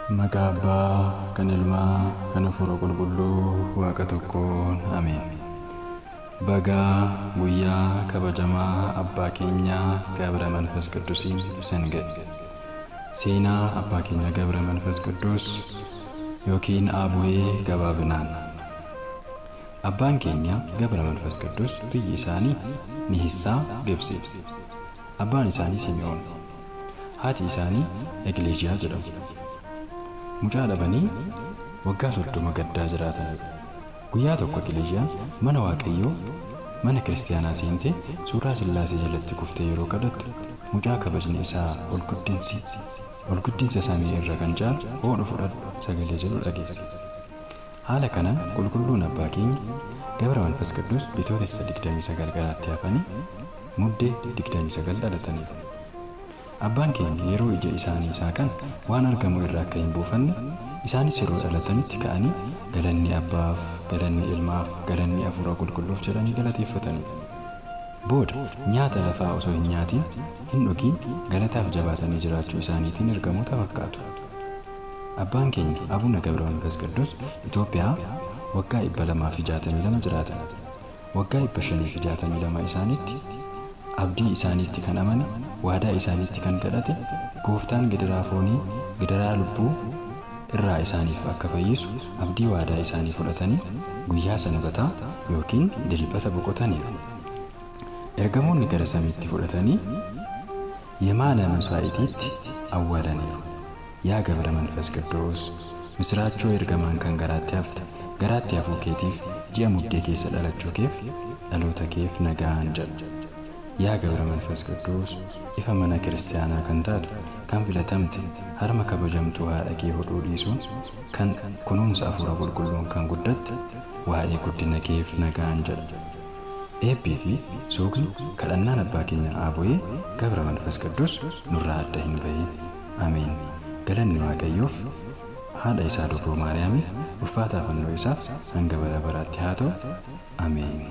Maqaa Abbaa kan Ilmaa kan Hafuura Qulqulluu Waaqa tokkoon Ameen. Bagaa guyyaa kabajamaa Abbaa keenyaa Gabra Manfas Qidduusiin isin ga'e. Seenaa Abbaa keenya Gabra Manfas Qidduus yookiin Abu'ee gabaabinaan. Abbaan keenya Gabra Manfas Qidduus biyyi isaanii Nihissaa Gibxi. Abbaan isaanii Simi'oon. Haati isaanii Egleeshiyaa jedhamu. Mucaa dhabanii waggaa 30 gaddaa jiraatanidha. Guyyaa tokko Egleeshiyaan mana Waaqayyoo mana kiristaanaa seentee suuraa Sillaasee jalatti kuftee yeroo kadhattu mucaa kabajni isaa ol guddinsa samii irra kan caalu hoodhu fudhadhu sagalee jedhu dhageesse. Haala kanaan qulqulluun abbaa keenya Gabra Manfas Qidduus bitootessa 29 garaatti hafanii muddee 29 dhalataniiru. Abbaan keenya yeroo ija isaanii saaqan waan argamu irraa akka hin buufanne isaanis yeroo dhalatanitti ka'anii galanni Abbaaf, galanni Ilmaaf, galanni Hafuura Qulqulluuf jedhanii galateeffataniiru. Booda nyaata lafaa osoo hin nyaatin hin dhugiin galataaf jabaatanii jiraachuu isaaniitiin ergamoota fakkaatu. Abbaan keenya Abuna Gabra Manfas Qidduus Itoophiyaa waggaa 262 jiraatan. Waggaa 562 isaaniitti abdii isaaniitti kan amane, waadaa isaaniitti kan kadhate, gooftaan gidiraa foonii, gidiraa lubbuu irraa isaaniif akka fayyisu abdii waadaa isaanii fudhatanii guyyaa sanbataa yookiin dilbata boqotaniiru. Ergamoonni gara samiitti fudhatanii Yemaana Maswaa'itiitti awwaalaniiru. Yaa Gabra Manfas Qidduus, misiraachoo ergamaan kan garaatti hafte, garaatti hafuu keetiif ji'a muddee keessa dhalachuu keef dhaloota keef nagaan jedha. Yaa Gabra Manfas Qidduus, ifa mana kiristaanaa kan taatu, kan filatamte, harma kabajamtuu haadha kee hodhuu dhiisuun kan kunuunsa Hafuura Qulqulluun kan guddatte, waa'ee guddina keef nagaan jedha. Eebbii fi suuqni kadhannaan abbaa keenya Abu'ee Gabra Manfas Qidduus nurraa adda hin bahin. Ameen. Galanni Waaqayyoof, haadha isaa Dubroo Maariyaamiif, ulfaataa fannoo isaaf hanga bara baraatti haa ta'u. Ameen.